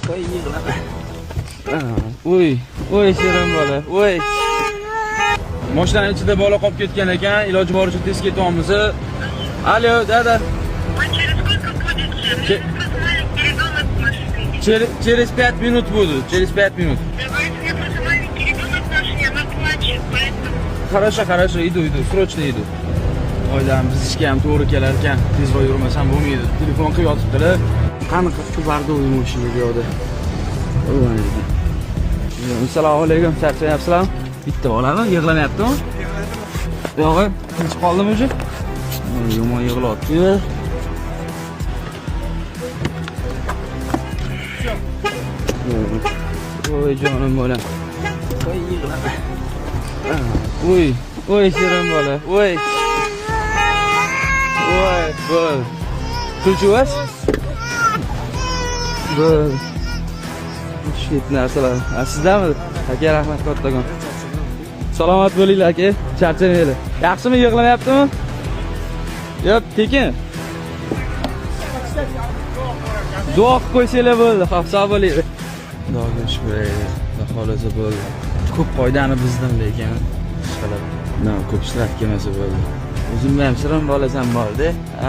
Voy, yig'lama. Voy, voy, shirin bola. Voy. Mashinaning ichida bola qolib ketgan ekan, iloji boricha tez ketyapmiz. Alo, dada. Вы через сколько будете? Мне просто маленький ребенок в машине. Через 5 минут буду, через 5 минут. Давайте, у меня просто маленький ребенок в машине, она плачет, поэтому. Хорошо, хорошо, иду, иду, срочно иду. Oilam biz ishga ham to'g'ri kelar ekan, tezroq yurmasam bo'lmaydi. Telefon qilib yotibdilar. Qanaqa бордовый mashina bu yoqda. Assalomu alaykum, charchamayapsizlarmi? Bitta bolami? Yig'lamayaptimi? Yo'q, tinch qoldimi уже? Yomon yig'layapti. Voy, jonim bolam. Voy, yig'lama. Voy, voy, shirin bola. Voy. Voy, voy. Ключ у вас? Bo'ldi. Tushib ketdi narsalar. Ha, sizdami? Aka, rahmat kattakon. Salomat bo'linglar, aka. Charchamanglar. Yaxshimi, yig'lamayaptimi? Yo'q, tekin. Duo qilib qo'ysanglar bo'ldi. Xo'p, sog' bo'linglar. Xudoga shukr, xudo xohlasa bo'ldi. Ko'p qoidani buzdim lekin ishqilib. No, ko'p shtraf kelmasa bo'ldi. O'zimda ham shirin bolasam bordi.